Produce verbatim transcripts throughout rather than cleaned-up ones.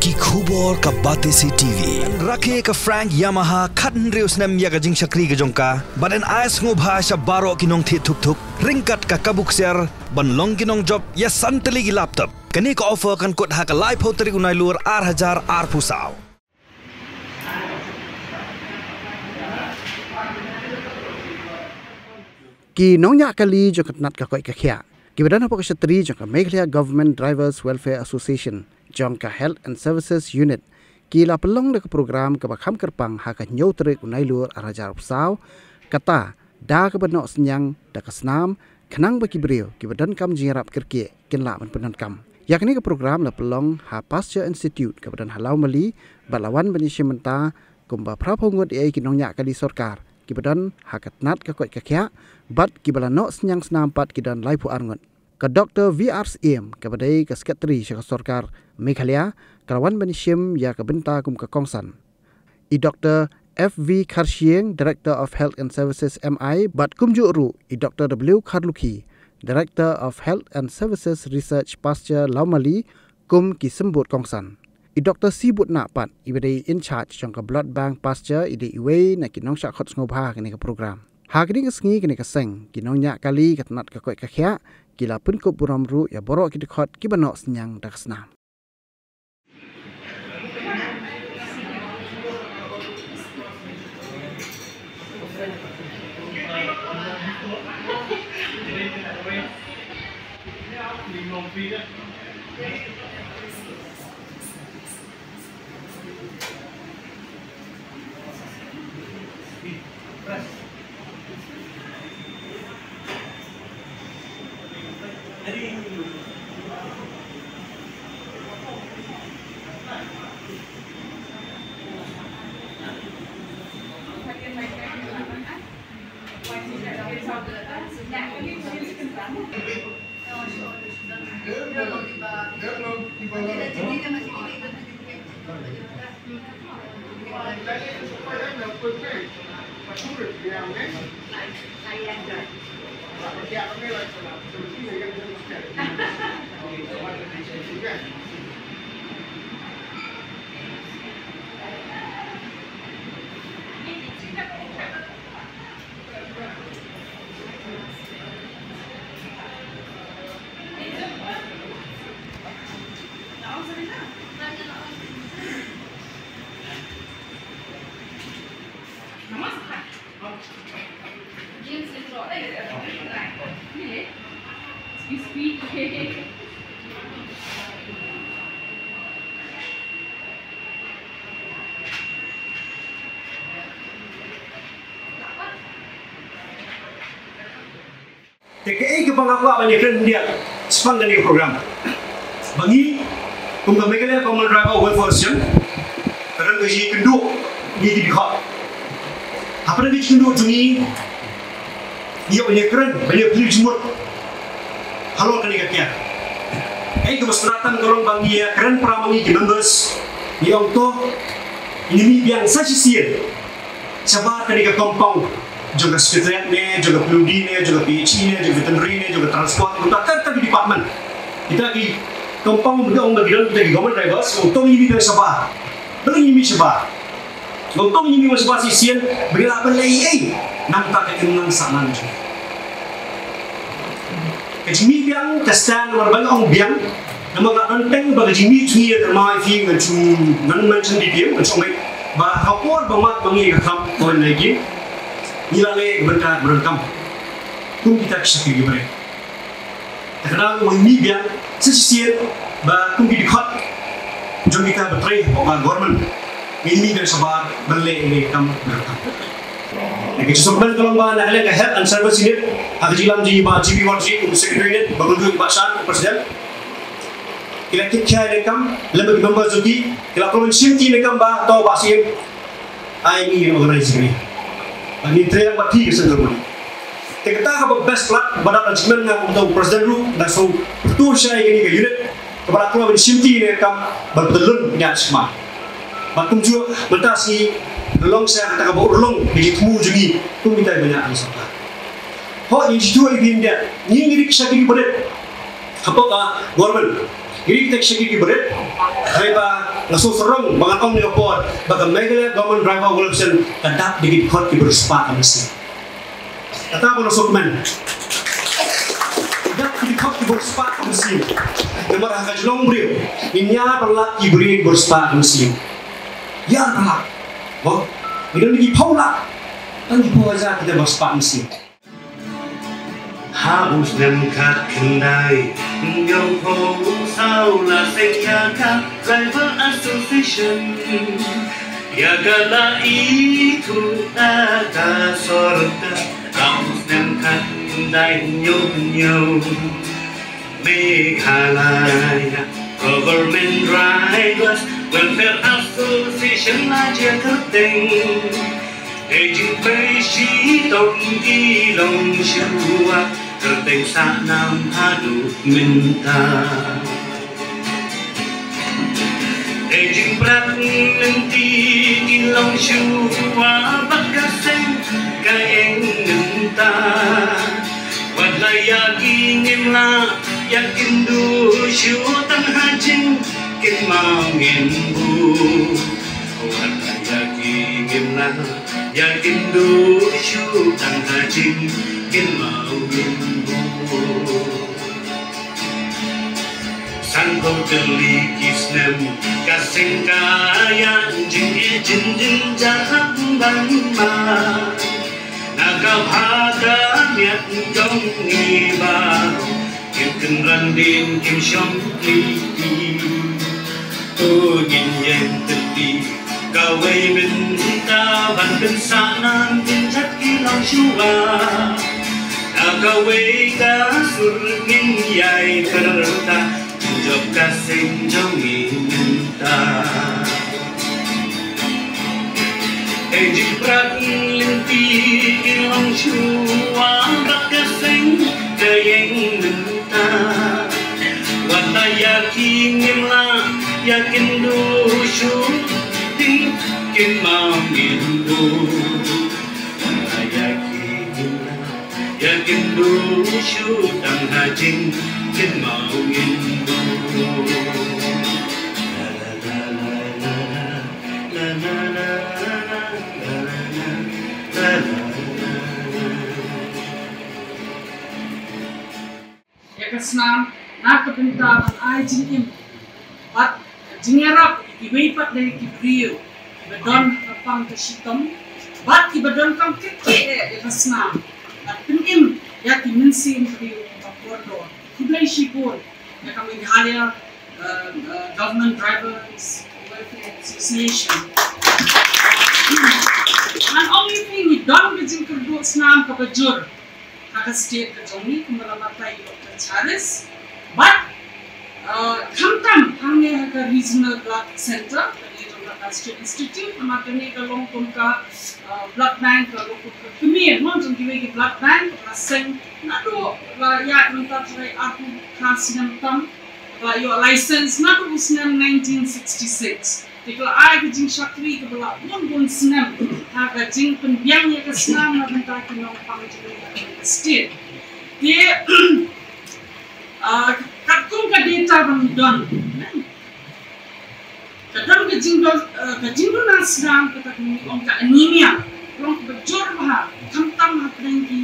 Ki khubor ka Batesi T V. Rakhe ka Frank Yamaha khathynriew snem ïa ka jingshakri ka jong ka, bad yn ai sngewbha sha baroh ki nongthied thuk thuk ryngkat ka kabu ksiar ban long ki nongjop ïa san tylli ki laptop. Kane ka offer kan kut ha ka laiphew tarik u Nailur ar hajar arphew saw. Ki nongñiah kali jong ka tnat ka koit ka khiah, kiba don hapoh ka shatri jong ka Meghalaya Government Drivers Welfare Association jong ka Health and Services Unit, ki la pynlong da ka program kaba kham kyrpang ha ka hynñiew tarik u Nailur ar hajar arphew saw, kata da kaba noh synñiang da ka snam, khnang ba ki briew kiba donkam jingïarap kyrkieh kin lah ban pyndonkam. Ïa kane ka program la pynlong ha Pasteur Institute kaba don ha Lawmali, bad la wan ban ïashim bynta kumba phraphew ngut ïa ki nongñiah kali sorkar kiba don ha ka tnat ka koit ka khiah, bad kiba la noh synñiang snam pat ki don laiphew ar ngut. Ka Doktor V R Syiem, kaba dei ka Sekretari sha ka sorkar Meghalaya, ka la wan ban ïashim ïa ka bynta kum ka kongsan. I Doktor F V Kharshiing, Director of Health and Services M I, bad kumjuh ruh i Doktor W Kharlukhi, Director of Health and Services Research Pasteur Lawmali, kum ki symbud kongsan. I Doktor C Butnah pat, iba dei in charge jong ka Blood Bank Pasteur, i dei iwei na ki nongshah khot sngewbha kane ka program. Ha kane ka sngi kane ka seng, ki nongñiah kali ka tnat ka koit ka khiah, ki la pynkup burom ruh ïa baroh ki dkhot kiba noh synñiang da ka snam. Te kaei kaba nga kwah ban ïakren mynta shaphang kane ka program, ba ngi kum ka Meghalaya Common Driver Welfare Association, ka don ka jingkynduh ngi ki dkhot. Hapdeng ka jingkynduh jong ngi, ngi ïoh ban ïakren, ban ïapyllun jingmut halor kane ka kiad. Ei kaba sngewthuh ka long ba ngi ïakren para ma ngi ki members, ngi ong to ngin ïa mih biang sa shisien shabar kane ka compound jong ka secretariat ne, jong ka P W D ne, jong ka P H E ne, jong ka veterinary ne, jong ka transport, jong ka, ka, ka department. Kita ki compound ba ki ong ba ki don kita ki government drivers, ong to ngin ïa mih shabar. Ba ngin ïa mih shabar. Ong to ngin ïa mih shabar shisien, ba ngin lah ban leh ei ei. Nangta ka imlang sahlang jong ngi. Ka jingmih biang, ka stand, namar ba nga ong biang, namar ka don teng ba ka jingmih jong ngi ïa ka mai phi ngan shu, ngan mention detail, ngan shu ong ba ha ka por ba mad ba ngi ïa ka kam Covid nineteen, ngi la leh ka bynta ba donkam kum kita ki shakri ki bret. Te ka dang mih biang sa shisien ba kum ki dkhot jong kita ba trei hapoh ka government. Ngin mih biang shabar ban leh ïa ka kam ba donkam. Ka jingsngewbha ka long ba na ka liang ka Health and Service Unit, ha ka jingïalam jong i Bah G B Warjri kum Secretary Unit, Bah Gundu, Bah Shan kum President, ki la kit khia ïa ka kam lem bad ki member jong ki, ki la pynlong shim ki ïa ka kam ba to Bah Syiem, ai ngi ngin organize ïa kane. Ba ngin trei lang bad phi ka central body. Te kata kaba best lad ba da ka jingmut nga kum uta u president ruh, nga sngewthuh shai ïa kane ka unit kaba la kloi ban shimti ïa ka kam ban pynlong ïa ka shma. Bad kumjuh mynta sngi, la long sha kata kaba urlong ka jingthmu jong ngi kum kita kiba ñiah ha sorkar. Ho, ngi sngewthuh ïa ka, ngi ngi ri ki shakri ki barit hapoh ka government. Ngi ri kita ki shakri ki barit. Hynrei ba Nga sngewsarong ba ngan ong ïa ka por ba ka Meghalaya Government Driver Welfare Association ka dap da ki dkhot ki ba riewspah ka mynsiem. Kata ba nga sngewkmen. Dap ki dkhot ki ba riewspah ka mynsiem. Namar ha ka jinglong briew ngin ïa pynlait ki briew ki ba riewspah ka mynsiem. Ïa pynlait. Mo? Ngi don ki phew lak. Tang ki phew hajar kita ba riewspah ka mynsiem. Ha u snem khatkhyndai hynñiewphew saw la seng ïa ka Driver Association. Ïa ka la ithuh da ka sorkar ha u snem khatkhyndai hynñiew hynñiew. Meghalaya Government Drivers Welfare Association la jia kyrteng. Hei jingpei shitom ki longshuwa, kyrteng sah nam haduh mynta. Hei jingprat lynti ki longshuwa bad ka seng ka ïeng mynta. Wat la ïa ki ngim lah ïa kynduh shuh tang ha jingkynmaw ngin buh. Wat la ïa ki ngim lah ïa kynduh shuh tang ha jingkynmaw ngin buh. Sanphew tylli ki snem ka seng ka ïaid jingeh jynjar hap ban mad. Na ka bha ka miat jong ngi baroh, kim kynran dien kim shong kli. To ngin ïeng tylli kawei mynta ban pynsah nam jynjar ki longshuwa. Na kawei ka sur ngin ïai pyrta jop ka seng jong ngi mynta. Hei jingprat lynti ki longshuwa bad ka seng ka ïeng mynta. Wat la ïa ki ngim lah ïa kynduh shuh, dei kynmaw ngin buh. Wat la ïa ki ngim lah ïa kynduh shuh tang ha jingkynmaw ngin buh. Ïa ka snam na ka bynta ban ai jingim bad jingïarap ïa kiwei pat de ki briew kiba don ha ka pang ka shitom bad kiba donkam kyrkieh ïa ka snam bad pynim ïa ki mynsiem briew ba kordor. Khublei shibun ïa ka Meghalaya, uh, uh, Government Drivers Welfare Association. Ngan ong ïa phi, ngi don ka jingkyrduh snam kaba jur ha ka state ka jong ngi, kumba la batai ïa u Doctor Charis. Bad, uh, khamtam hangne ha ka Regional Blood Center, kane jong ka Constitute Institute, namar kane ka long kum ka, uh, blood bank, ka long kum ka kmie mo jong kiwei ki blood bank, ka seng naduh la ïaid mynta tharai arphew kha snem tam, la ïoh license naduh u snem nineteen sixty-six. Te ka la ai ka jingshakri kaba la bun bun snem ha ka jingpynbiang ïa ka snam na bynta ki nongpang jong ngi ha ka state. Te, ah, katkum ka data ba ngi don, ka don ka jingdon, ah, ka jingduna snam kata ka ngi ong ka anemia, long kaba jur bha, khamtam hapdeng ki,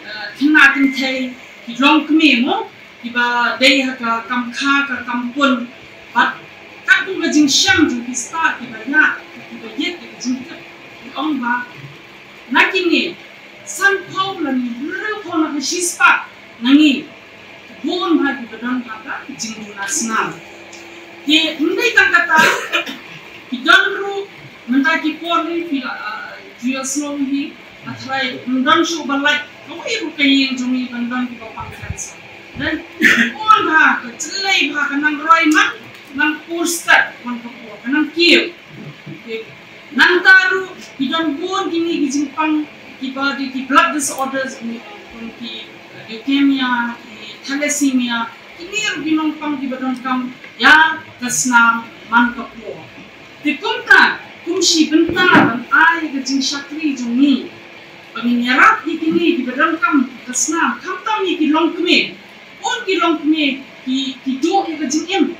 ah, khynnah kynthei, ki longkmie mo, kiba dei ha ka kam kha ka kam pun. Bad katkum ka jingshem jong ki stad kiba ïa, kiba ïit ïa ka jingtip, ki ong ba na kine sanphew lane hynriewphew na ka shispah na ngi, bun bha kiba don ha ka jingduna snam. Te ym dei tang kata, ki don ruh mynta ki por hi, phi la, ah, ju ïohsngew hi, hynrei ym don shuh ba lait kawei ruh ka ïing jong ngi ban don kiba pang cancer. Don bun bha, ka jyllei bha, ka nang roi man, nang pur stet man ka por, ka nang kiew. Nangta ruh ki don bun kine ki jingpang kiba dei ki blood disorders, kum ki leukemia, ki thalassemia, kine ruh ki nongpang kiba donkam ïa ka snam man ka por. Te kumta, kum shi bynta ban ai ka jingshakri jong ngi ba ngin ïarap ïa kine kiba donkam ka snam, khamtam ïa ki longkmie. Bun ki longkmie ki, ki duh ïa ka jingim,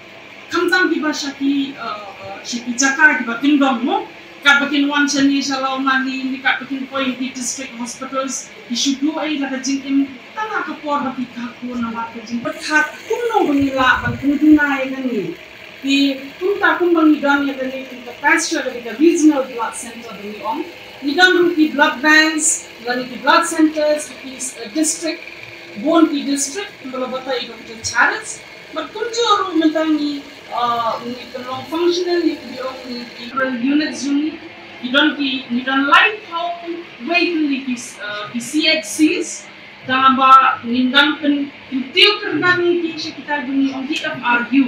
khamtam kiba sha ki, uh, uh, Sha ki jaka kiba kyndong mo, katba kin wan shane sha Lawmali ne katba kin poi ha ki district hospitals, ki shu duh ei la ka jingim tang ha ka por ba ki kha khun namar ka jingpyrkhat kumno ba ngi lah ban kynduna ïa kane. Te kumta kumba ngi don ïa kane ka pasture kaba ka regional blood center ba ngi ong, ngi don ruh ki blood banks lane ki blood centers ha ki district, bun ki district kumba la batai ïa ka Charles. Bad kumjuh ruh mynta ngi, uh, ngi pynlong functional ïa ki, ngi ki referral units jong ngi. Ngi don ki, ngi don laiphew wei tylli ki, uh, ki C H Cs. Tang ba ngin dang pyn, pyntiew kyrdan ïa ki sha kita jong ngi ong ki F R U.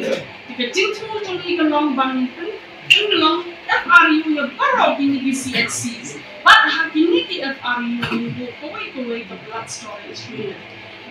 Te ka jingthmu jong ngi ka long ba ngin pyn, pynlong F R U ïa baroh kine ki C H Cs. Bad ha kine ki F R U ngi buh kawei kawei ka blood storage unit.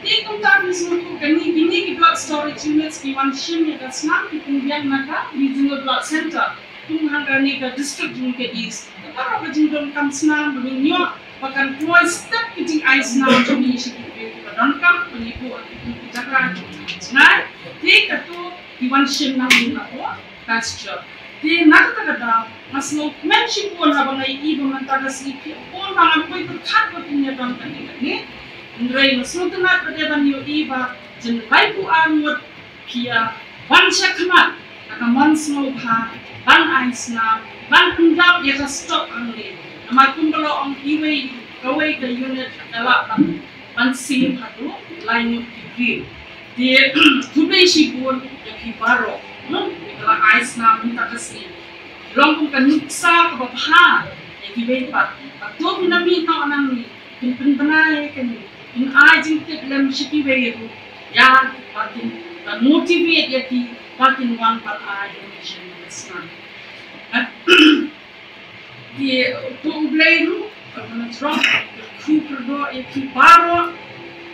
Te kumta phi sngewthuh kane, kine ki blood storage units ki wan shim ïa ka snam, ki pynbiang na ka regional blood center. Kum hangta ne ka district jong ka East, ka baroh ka jingdonkam snam ba ngin ïoh ba kan kloi step ka jingai snam jong ngi sha ki briew kiba donkam, ba ngi buh ha ki jaka ki jngai. Te kato ki wan shim na ka pasture. Te na kata ka daw nga sngewkmen shibun haba nga ïohi ba mynta ka sngi phi bun ba ngan poi pyrkhat ba phin ïa don kane kane. Hynrei nga sngewtynnat pat ban ïohi ba jin laiphew ar ngut phi ïa wan shakhmat ha ka mon sngewbha ban ai snam, ban pyndap ïa ka stock hangne. Namar kumba la ong, iwei kawei ka unit ka lah ban, ban siew haduh lai ngut ki briew. Te khublei shibun ïa phi baroh, hmm, ïa ka la ai snam mynta ka sngi. Long kum ka nuksa kaba bha ïa kiwei pat. Bad to phin ïa mih noh nangne, phin pynbna ïa kane, phin ai jingtip lem sha kiwei ruh, ïa ba kin, ban motivate ïa ki ba kin wan ban ai donation ïa ka snam. Bad ki, to U Blei ruh, ban ban jrong, kyrkhu kyrdoh ïa ki baroh,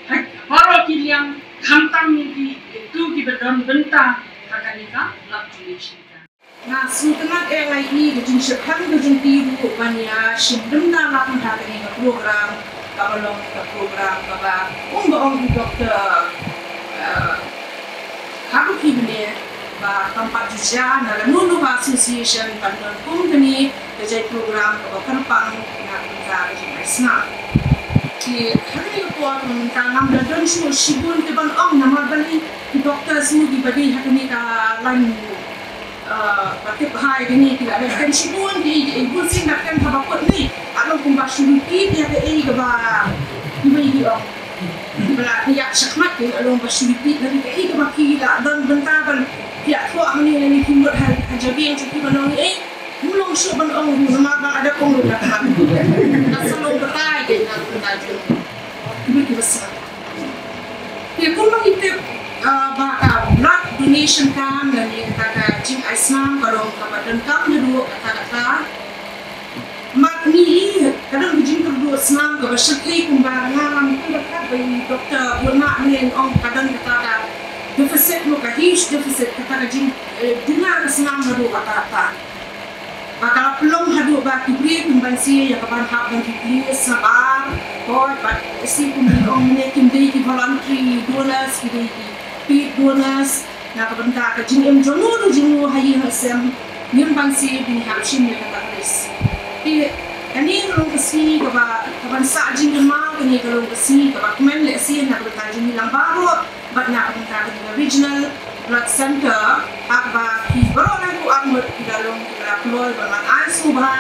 ha baroh ki liang, khamtam ïa ki, ïa kito kiba don bynta ha kane ka blood donation camp. Nga sngewtynnat eh, nga ïohi ka jingshyrkhei ka jong phi ruh ban ïa shim dum na lang ha kane ka program kaba long ka program kaba, kumba ong u Doktor, eh, ha ruh ki bneng ba kam pat ju jia na lano lano ka association ban don kum kane ka jait program kaba kyrpang na ka bynta ka jingai snam. Te ha kane ka por mynta ngam da don shuh shibun te ban ong namar ba ngi ki doktor shu kiba dei ha kane ka lain, ah, ba tip bha ïa kine ki la dep kren shibun, ki, ki, ki bun sien da kren haba kut ne. Ka long kumba shu repeat ïa kaei kaba kiwei ki ong. Kiba la ïaid shakhmat, ka long ba shu repeat ïa kaei kaba ki la don bynta ban ïathuh hangne nangne, ki mut ha, ha jabieng jong ki ban ong ei. Ym long shuh ban ong ruh namar ba la dep ong ruh da khmat. Ka sa long batai dei na ka bynta jong kiwei kiba sah. Te kumba ngi tip, ah, ba ka blood donation camp lane kata ka jingai snam ka long kaba donkam haduh katta katta. Namar ngi i ka don ka jingkyrduh snam kaba shyrkhei kumba nga lam pynbaklat ba i Doktor Bulmah mynne ong ka don kata ka deficit, mo, ka huge deficit, kata ka jing, eh, duna ka snam haduh katta katta. Ba ka la pynlong haduh ba ki briew kim banse ïa ka ban hap ban replace shabar, hooid, bad lehse kum ki ong mynne kim dei ki voluntary donors, ki dei ki paid donors. Na ka bynta ka jingim jong uno uno jong uno ha ïing ha sem, ngim banse ba ngin hap shim ïa kata ka risk. Te kane ka long ka sngi kaba, ka ban sah jingkynmaw, kane ka long ka sngi kaba kmen lehse na ka bynta jong ngi lang baroh. Bad na ka bynta ka Regional Blood Center, haba ki baroh laiphew ar ngut ki la long kiba la kloi ban ai sngewbha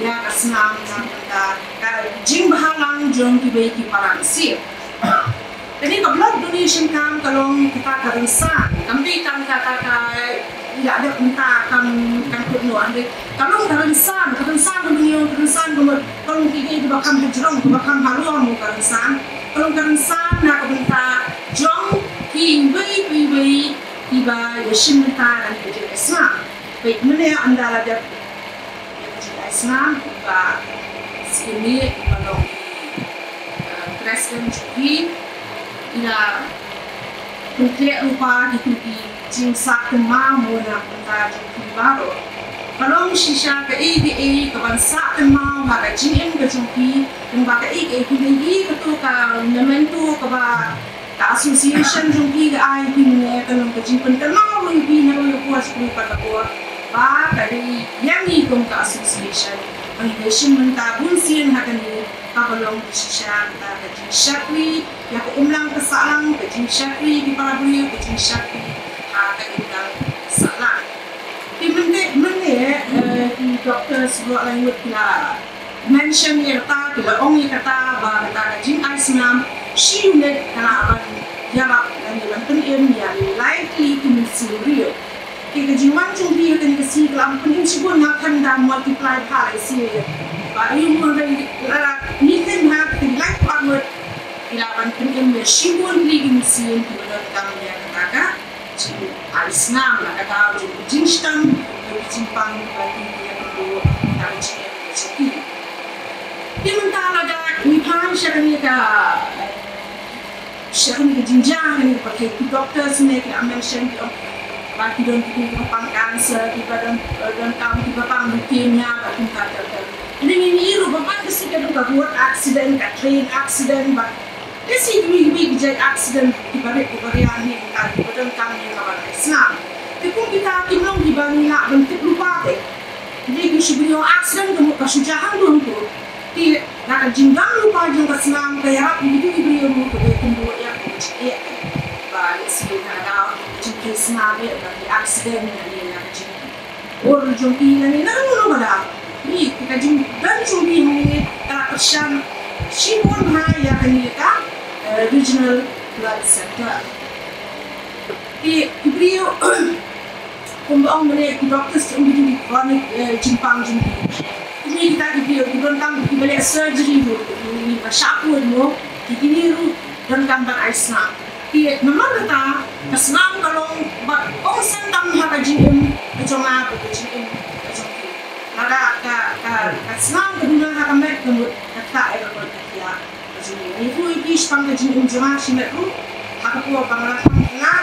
ïa ka snam na ka bynta ka jingbhalang jong kiwei ki para mynsiem. Kane ka blood donation camp ka long kata ka rynsan, kam dei tang kata ka ïa dep mynta kam, kam kut noh, hynrei ka long ka rynsan, ka rynsan ka long, ka rynsan ka long, ka long kiei kiba kham hajrong, kiba kham halor, mo, ka rynsan. Ka long ka rynsan na ka bynta jong kiwei pa iwei kiba ïashim bynta ïa ka jingai snam. Peit mynne ynda la dep ïa ka jingai snam, i Bah Skinny, i ba long i, eh, president jong ngi, i la pynkhreh lypa kito ki jingsah kynmaw, mo, na ka bynta jong phi baroh. Ka long shisha kaei kaei ka ban sah kynmaw ha ka jingim ka jong phi, kumba kaei kaei phi, kaei kato ka memento kaba ka association jong phi ka ai phi mynne, ka long ka jingpynkynmaw ïa phi na ka por sha ka por. Ba ka dei ïa ngi kum ka association ba ngi dei shim bynta bun sien ha kane kaba long shisha kata ka jingshakri ïa ka imlang ka sahlang, ka jingshakri ki para briew, ka jingshakri ha ka imlang ka sahlang. Te mynne mynne eh, ki doctors ruh lai ngut ki la mention ïa kata, ki la ong ïa kata ba kata ka jingai snam shi unit ka lah ban ïarap lane ban pynim ïa lai tylli ki mynsiem briew. Te ka jingwan jong phi ha kane ka sngi ka lah ban pynim shibun, nga khan da multiply bha lai sien. Ba ïa u mon rai la ngi khan ha ka lai kwah ngut ki lah ban pynim ïa shibun tylli ki mynsiem kiba donkam ïa kata ka jingai snam, na ka daw jong ka jingshitom, ka jingpang, ka jingpang, ka jingpang. Te mynta lada ngi phai sha kane ka, sha kane ka jingjia, kane ka pyrthei, ki doctors ne ki la mention ki ong ba ki don ki pang cancer, kiba don, donkam kiba pang leukemia, ba kumta ter ter. Ngi ngi ruh ba man ka sik ka don ka road accident, ka train accident, ba Te shi kiwei kiwei ki jait accident kiba rit kiba riang ne, ka kiba donkam ne ka ban ai snam. Te kum kita kim long kiba ngi lah ban tip lypa te. Te ki shu bri accident ka mut ka shu jia hangto hangto. Te na ka jingdon lypa jong ka snam ka ïarap ïa kito ki briew ruh kiba ïakynduh ïa ka jingeh. Ba lehse na ka daw ka jingkhlei snam ïa ka accident ne na ka jing Bor jong ki lane na kano kano ka daw. Te ka jingdon jong ki hangne ka la kyrshan shibun bha ïa kane ka, eh, Regional Blood Center. Te ki briew kumba ong mynne ki doctors ki ong ki chronic, eh, jingpang jong ki. Kine kita ki briew ki donkam kiba leh surgery ruh, kiba shah pud mo, ki kine ruh donkam ban ai snam. Te namar kata ka snam ka long bad kongsan tam ha ka jingim ka jong nga bad ka jingim ka jong phi. Lada ka, ka, ka snam ka duna ha ka met ka mut ka ktah ïa ka koit ka khiah ka jong ngi. Ngi ïohi shaphang ka jingim jong nga shimet ruh ha ka por ba nga la khang nga,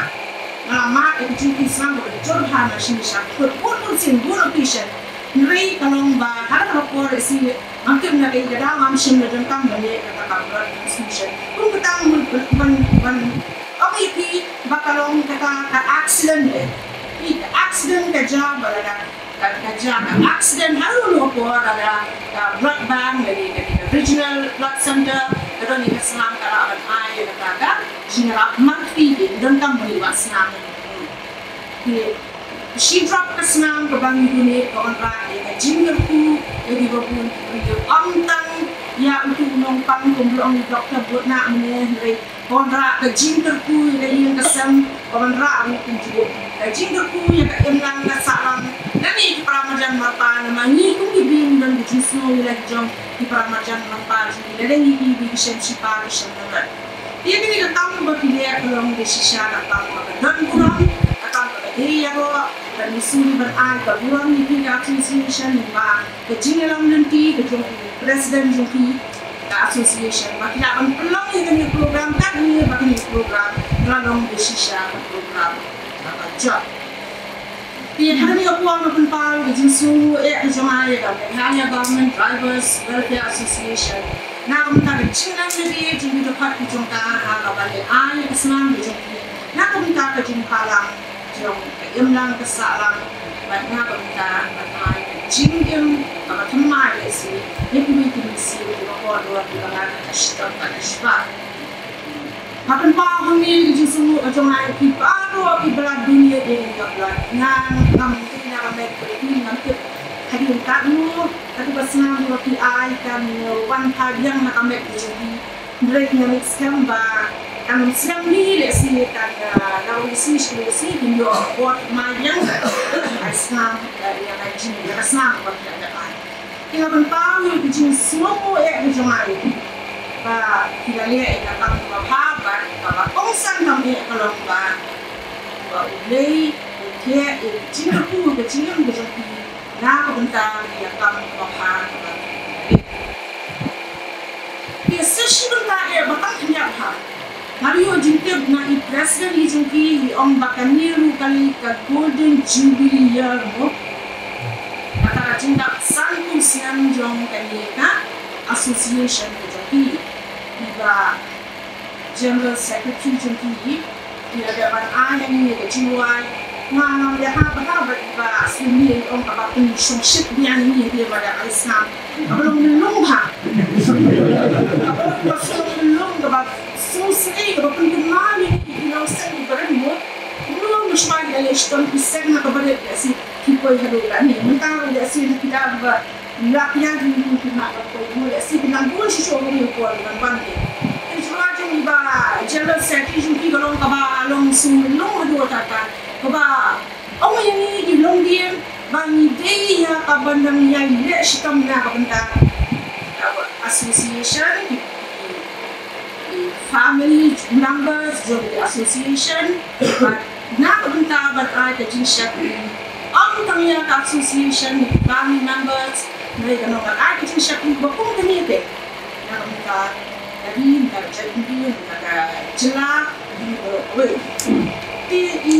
nga la mad ïa ka jingpynsnam bad ka jur ha na shini sha khut bun bun sien bun occasion. Hynrei ka long ba ha ka por ïa si Ngam tip na kaei ka daw ngam shym la donkam ban leh kata ka blood transfusion. Kum kata ngan, ngan, ngan ong ïa phi ba ka long kata ka accident eh. Phi, ka accident ka jia ba lada ka, ka jia ka accident ha u, u por lada ka blood bank lane ka, ka regional blood center ka don ïa ka snam ka lah ban ai ïa kata ka jingïarap marti, donkam ban ïa snam. Phi, Shi drop ka snam kaba ngi donate ka wanrah ïa ka jingkyrkhu ïa kiba bun ki briew, ym tang ïa utu u nongpang kumba ong i Doctor Butnah mynne, hynrei ka wanrah ka jingkyrkhu ïa ka ïing ka sem, ka wanrah ruh kumjuh ka jingkyrkhu ïa ka imlang ka sahlang. Lane ki para marjan marpa, namar ngi kum ki briew ngi don ka jingsngew ïa la ki jong ki para marjan marpa jong ngi, lane ngi ki, ki shem shipa ki shem lamar. Ïa kane ka kam ba phi leh ka long dei shisha ka kam kaba don burom, ka kam kaba dei ïaroh, bad ngi sngewbha ban ai ka burom ïa phi ka association, ba ka jingïalam lynti ka jong phi, president jong phi ka association, ba phi lah ban pynlong ïa kane ka program, katne ba kane ka program ka la long dei shisha ka program kaba jop. Te ha kane ka por nga pynpaw ïa ka jingsngew eh ka jong nga ïa ka Meghalaya Government Drivers Welfare Association na ka bynta ka jingïalam lade jong ki dkhot ki jong ka ha kaba leh ai ïa ka snam ka jong ki na ka bynta ka jingphalang jong ka imlang ka sahlang bad na ka bynta ban ai ka jingim kaba thymmai lehse ïa kiwei ki mynsiem kiba kordor kiba ngat ha ka shitom bad ka shipai. Nga pynpaw hangne ka jingsngewnguh ka jong nga ïa phi baroh kiba la donate ïa ka blood. Nga ngam tip na ka met ka jong phi, ngam tip hadien katno katu ka snam kaba phi ai kan wan phai biang na ka met ka jong phi. Hynrei nga ngeit skhem ba kan ym sdang mih lehse kan, ah, la wan ïasngewsih ïasngewsih kin ïoh bor mai biang. Ai snam, ah, ïa ka jing, ïa ka snam kaba phi la dep ai. Te nga pynpaw ïa ka jingsngewnguh eh ka jong nga ïa phi ba phi la leh ïa ka kam kaba bha bad kaba kongsan tam eh ka long ba, ba U Blei u theh ïa ka jingkyrkhu ka jingim ka jong phi na ka bynta ïa ka kam kaba bha kaba phi la leh. Te sa shi bynta eh ba tang khyndiat bha. Nga la ïoh jingtip na i president i jong ki, i ong ba kane ruh ka dei ka golden jubilee year mo. Kata ka jingdap sanphew snem jong kane ka association ka jong ki. I ba general secretary jong ki, i la dep ban ai ïa ngi ka jingrwai Nga ngam ïa ha ba ha ba ba sini ong kaba pynshongshit biang ïa ngi, ïa ba da ai snam. Kaba long myllung ha. Kaba long myllung kaba sngewsih kaba pynkynmaw ïa ngi ki nongsen ki barim mo. Myllung myshmai da leh shitom ki seng na kaba rit ïa si ki poi haduh lane. Mynta ïa si na ki da ba Lak ïa ki ki ki mak ka poi mu ïa si ki nang bun shisha u ri u por nang ban ki. Te shuwa jong i ba General Secretary jong ki ka long kaba long sum long ma dua ta ta. Kaba ong ïa ngi ki long dien ba ngi dei ïa ka ban dang ïa i leh shitom na ka bynta association ki, ki family members jong ki association. Ba Na ka bynta ban ai ka jingshakri ym tang ïa ka association, family members, ne ka nong ban ai ka jingshakri ba kum kane te. Na ka bynta ka ri, na ka jaitbynriew, na ka jylla, na ka ri. Te i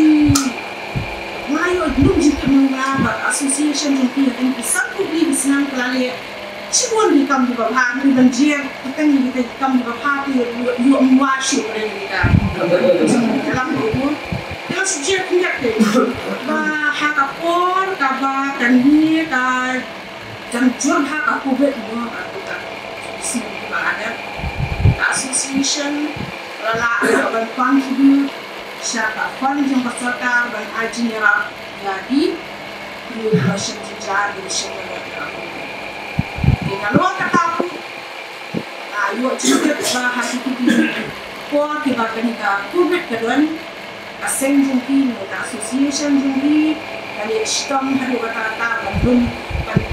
nga ïoh lum jingkyrmen na ba association jong ki ha kine ki sanphew tylli ki snem ka la leh Shibun ki kam kiba bha, ngi ban jia, tang ngi ki kam kiba bha ki yu yu mwa shu kare ngi ka. Dalam buku. Te shu jia ki ngi te. Ba ha ka por kaba kane ka jam jur ha ka covid mo ka tu ka. Sini kiba ada. Ka association la la ban contribute sha ka fund jong ka sorkar ban ai jingïarap ïa ki briew kiba shem jynjar, kiba shem nongwei. Te nalor kata ruh, ah, ïoh jingtip ba ha ki por kiba kane ka covid ka don, ka seng jong ki, ka association jong ki, ka leh shitom haduh katta katta ban lum, ban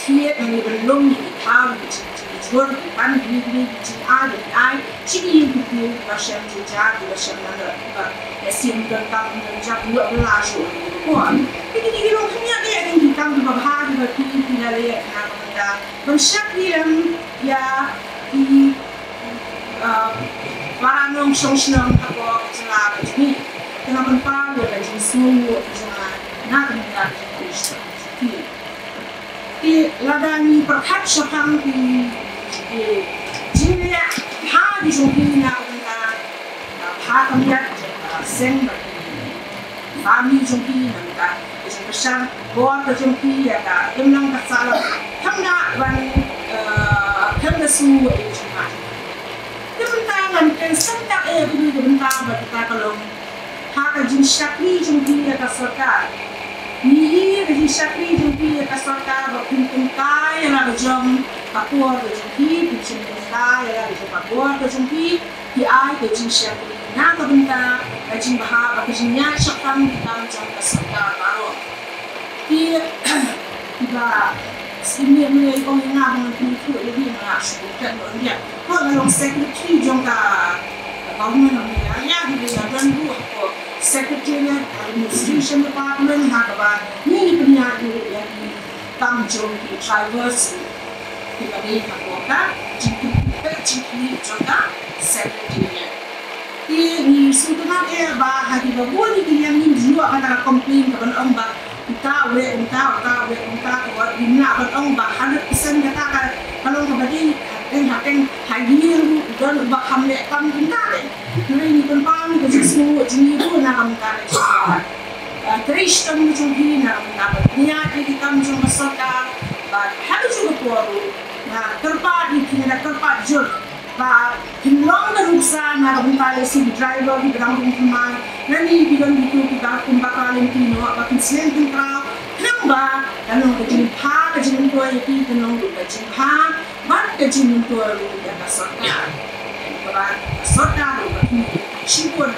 thied, ban lum ïa ki thaw, ïa ki jingkyrkhu, ban ïa ki jingaiei, ïa ki ai. Shi ki ïing ki briew kiba shem jynjar, kiba shem nongwei, kiba ïa siem donkam donkam, ïoh la shuh. Ko, te kine ki long khyndiat ïa ki kam kiba bha kiba phi phi la leh na ka bynta ban shakri lem ïa ki, ah, para nongshong shnong hapoh ka jylla ka jong ngi. Te nga pynpaw ïa ka jingsngewnguh ka jong nga na ka bynta ka jong ki. Te lada ngi pyrkhat shaphang ki, ki jingleh bha ki jong ki na ka bynta ka bha ka miat jong ka seng bad ki family jong ki, na ka bynta ka jingkyrshan bor ka jong ki ïa ka imlang ka sahlang, khamna ban, eh, khamna shu ïa ka jingma. Te mynta ngan kren sem tak ïa ka bynta bad ka long ha ka jingshakri jong ki ïa ka sorkar. Ngi ïohi ka jingshakri jong ki ïa ka sorkar ba phin pynkai ïa la ka jong ka por ka jong ki, phin shim pynkai ïa la ka jong ka por ka jong ki, ki ai ka jingshakri na ka bynta ka jingbha bad ka jingïaid shaphang ki kam jong ka sorkar baroh. Ki, kiba snier ne ong ïa nga ba ngan pynthut ïa ki, nga shu pynthut ïa ki. Ko nga long secretary jong ka government of Meghalaya, ki dei na don ruh ko secretary ne administration department, ha kaba ngi pynïaid ruh ïa ki kam jong ki drivers, kiba dei ha ko ka jingpynthut jong ka secretary ne. Te ngi sngewtynnat eh ba ha kiba bun ki liang ngim ju ïoh kata ka complain kaban ong ba uta u leh kumta, uta u leh kumta, ka wat ngim lah ban ong ba hundred percent kata ka, ka long kaba dei. Hateng hateng ha ïing ruh don uba kham leh kam kumta leh. Hynrei ngi pynpaw ïa ka jingsngewnguh jong ngi ruh na ka bynta ka jingïarap, ah, trei shitom jong ki na ka bynta ban pynïaid ïa ki kam jong ka sorkar. Bad ha kajuh ka por ruh nga kyrpad ïa ki, nga kyrpad jur ba phin long ka nuksa na ka bynta ïa ki driver kiba dang rung thymmai. Nangne ki don kito kiba kum bakla lynti noh ba kin slem kin kraw. Khnang ba kan long ka jingbha ka jingmyntoi ïa ki, kan long ruh ka jingbha bad ka jingmyntoi ruh ïa ka sorkar. Kaba ka sorkar ruh ka pynshai shibun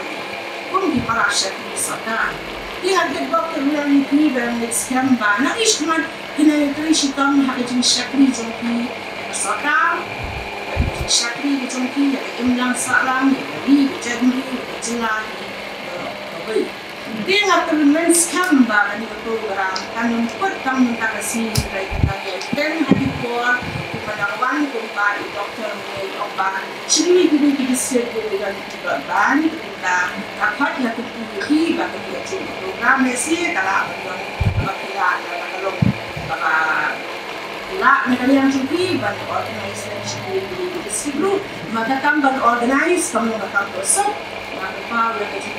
kum ki para shakri sorkar. Ki ha ki bok ki ruh ïa ki ba ngi skhem ba nang ïa ki man Kine ki trei shitom ha ka jingshakri jong ki ïa ka sorkar, ka jingshakri ka jong ki ïa ka imlang sahlang, ïa ka ri, ka jaitbynriew, ïa ka jylla, ïa ka ri. Te nga kyrmen skhem ba kane ka program kan ym kut tang mynta ka sngi, hynrei kan nang ïaid teng ha ki por kiba nang wan, kumba i Doctor Mary ong ba shini ki dei ki district ki dei ban ki ban ban. Ka, ka khot ïa ka kyntu ïa ki ba ka dei ka jong ka program ne shi ka lah ban long kaba phi lah na ka long kaba lah na ka liang jong ki ban organize lem shi ki ki ki district ruh. Ma ka kam ban organize kam long ka kam kaba suk. Ma ka paw ïa ka jong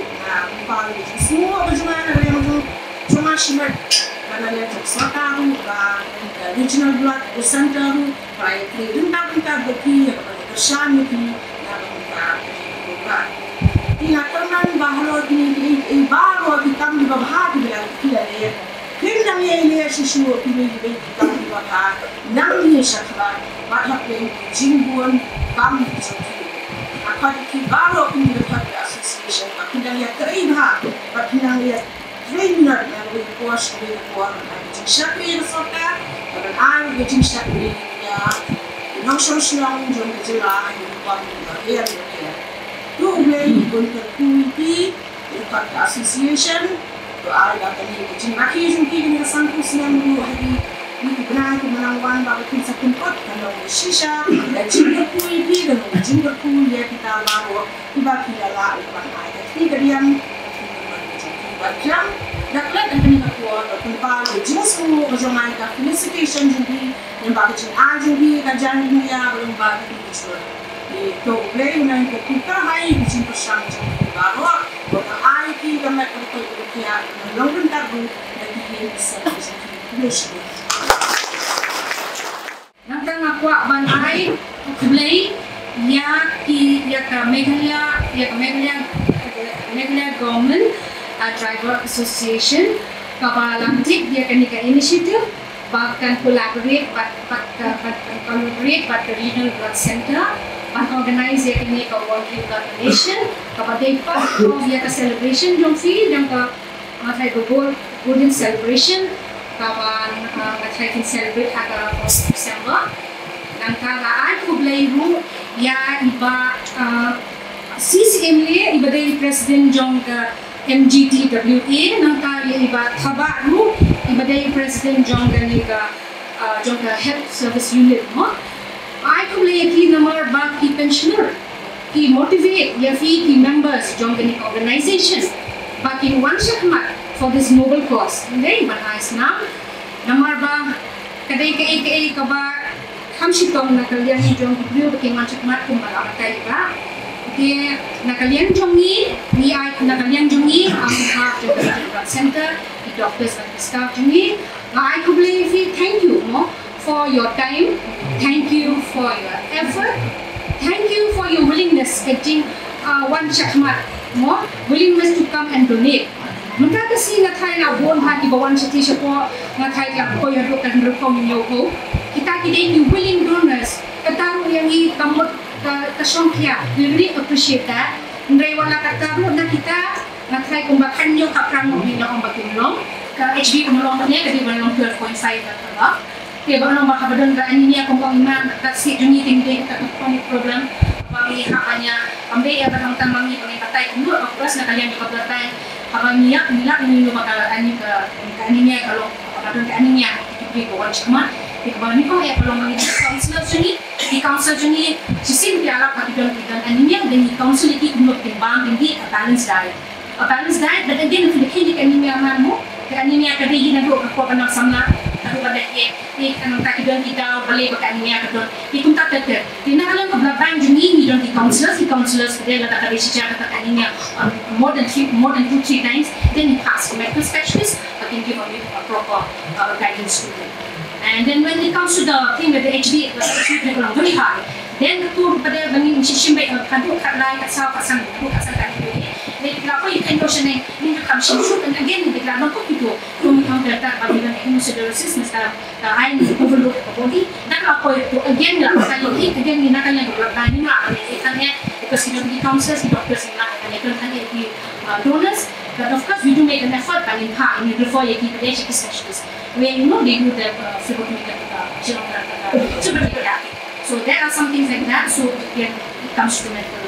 nga kumba ka jingsngew ka jong nga na ka liang jong jong nga shimet, ba na liang jong sorkar ruh, ba na Regional Blood Center ruh, ba ïa ki ryngkat ryngkat bad ki, ïa kaba kyrshan ïa ki na ka bynta ka jong ka. Te nga kyrmen ba halor kine kiei kiei baroh ki kam kiba bha kiba la, ki la leh. Phim nang ïai leh shuh shuh kiwei kiwei ki kam kiba bha, nang ïai shakhmat bad hap leh ki jingbun kam ki jong ki. Nga khot ïa ki baroh ki nongïakhun ka association ba phin nang ïatrei bha bad phin nang ïa trei minot na kawei ka por sha kawei ka por, na ka jingshakri ka sorkar, bad ban ai ka jingshakri ïa ki nongshong shnong jong ka jylla ha ki rukom kiba riam kiba riam. To U Blei un kyrkhu ïa phi, ïa ka association, to ai ba kane ka jingrakhe jong phi kane ka sanphew snem ruh ha ki, ki bnai kiba nang wan, ba ka phin sa pynkut ka long ka shisha ka jingkyrkhu ïa phi, ka long ka jingkyrkhu ïa kita baroh kiba phi la lah ban ai ka kti ka diang, ka kti ka diang. Bad jam da klet ha kane ka por, bad kumba ka jingsngew ka jong nga, ka felicitation jong phi lyngba ka jingai jong phi ka jingïa, lyngba ka jingïa. Te to U Blei un ai ka kyrkhu ka hai ka jingpyrshang jong phi baroh, bad ka ai ki ka met ka koit ka khiah, ka long ryngkat ruh da ki ïing ki sem ka jong phi. Khublei shibun. Nangta nga kwah ban ai khublei ïa ki, ïa ka Meghalaya, ïa ka Meghalaya, Meghalaya Government, uh, Driver Association, kaba la tip ïa kane ka initiative ba kan collaborate bad, bad, uh, bad kan collaborate bad ka Regional Blood Center ban organize ïa kane ka voluntary blood donation, kaba dei part of ïa ka celebration jong phi, jong ka Nga tharai ka Gol-, Golden Celebration, kaba, uh, nga tharai kin celebrate ha ka first December. Nangta nga ai khublei ruh ïa i Bah, uh, C C M L A, i ba dei President jong ka M G T W A, nangta ïa i Bah Thabah ruh, i ba dei President jong kane ka, uh, jong ka Health Service Unit, mo. Ai khublei ïa ki namar ba ki pensioner ki motivate ïa phi ki members jong kane ka organization ba kin wan shakhmat for this noble cause. Dei ban ai snam namar ba ka dei kaei kaei kaba kham shitom na ka liang jong ki briew ba kin wan shakhmat kumba la batai ba. Te na ka liang jong ngi, ngi ai na ka liang jong ngi, on behalf jong ka Blood Center, ki doctors bad ki staff jong ngi, nga ai khublei ïa phi, thank you mo for your time. Thank you for your effort. Thank you for your willingness, ka jing, uh, wan shakhmat mo, willingness to come and donate. Mynta ka sngi nga tharai na bun ha kiba wan shatei shapoh, nga tharai ki la poi haduh ka hynriew phew hynñiew phew. Kita ki dei ki willing donors. Kata ruh ïa ngi ka mut ka, ka shongkhia. We really appreciate that. Hynrei wat la katta ruh na kita, nga tharai kumba khathynñiew khatphra ngut ngi la ong ba kim long. Ka H B kim long ne, ka dei ban long twelve point five na ka ba. Te ba long ba haba don ka anemia kumba ong i Mang, ka state jong ngi te ngi dei kata ka chronic problem. Ba ngi hap ban ïa, kam dei ïa ba long tang ba ngi, ba ngi batai kumno, of course na ka liang jong ka blood bank. Haba ngi ïap, ngi lap ngi know ba ka ane-, ka, ka anemia ka long, haba don ka anemia, ki briew ki wan shakhmat. Te kaba nyngkong eh ka long ba ngi, ki counsellor jong ngi, ki counsellor jong ngi, shisien ki ïalap ba ki don, ki don anemia, then ngi counsel ïa ki kumno kin bam, kin dih ka balanced diet. A balanced diet, but again, phi dei ka anemia man mo, ka anemia ka dei hi naduh ka por ba nang samla, naduh ba dei hi, hi ka nang ta ki don ki daw, balei ba ka anemia ka don, hi kumta ter ter. Te na ka liang ka blood bank jong ngi, ngi don ki counsellors, ki counsellors ka dei lada ka dei shisha kata ka anemia, um, more than three, more than two, three times, then you pass to medical specialist, ba kin give a, a proper, uh, guidance to them. And then when it comes to the thing with the H B, the H B ka long very high. Then ka tur ba dei ba ngin shim shim beit, uh, ka dei khatlai, khatsaw, khatsan, ka dei khatsan ka dei. Then la poi ka notion ne, ngin ka kam shim shim, and again, ngin ka long ko kito. Kung ang ka ta ba ngi don hemosiderosis, mas ka, uh, iron overload ka body. That la poi to again la ka again ni na ka long ka ba ni ma, uh, ka ne, because you know, the counsellors, the doctors, la ka ne, ka ne, the, uh, donors. But of course, we do make an effort, ba ngin ha, ngin refer ïa ki ba dei ki specialist. Where, you know, they do the, uh, phlebotomy, uh, phlebotomy, uh, so there are some things like that. So again, it comes to medical.